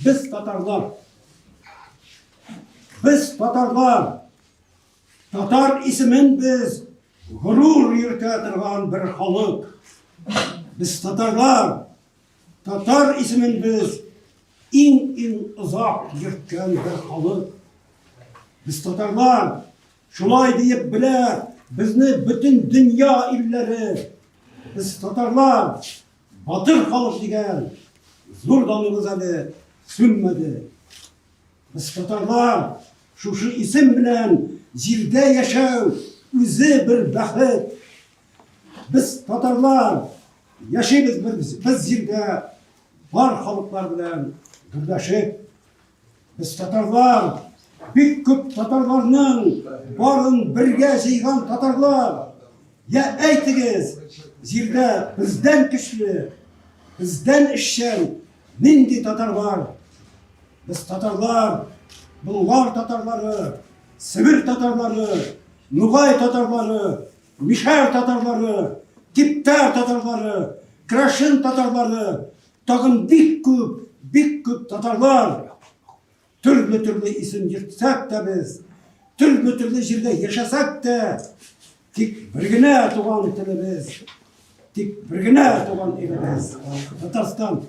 Без татарлар. Без татарлар. Татар исемен без горур йөртә торган бер халык. Без татарлар. Татар исемен без иң-иң озак йөрткән бер халык. Без татарлар. Шулай диеп белә безне бөтен дөнья илләре. Без татарлар. Батыр халык дигән зур даныбыз әле сүнмәде. Без татарлар шушы исем белән җирдә яшәү үзе бер бәхет. Без татарлар яшибез без җирдә бар халыклар белән гөрләшеп. Без татарлар, бик күп татарларның барын бергә җыйган татарлар. Я әйтегез, җирдә бездән көчле, бездән эшчән нинди татар бар? Без татарлар, Болгар татарлары, Себер татарлары, Нугай татарлары, Мишәр татарлары, Типтәр татарлары, Крәшен татарлары, Тагын бик күп, бик күп татарлар. Төрле-төрле исем йөртсәк тә без, төрле-төрле җирдә яшәсәк тә, тик бер генә туган телебез, тик бер генә туган илебез, Татарстан.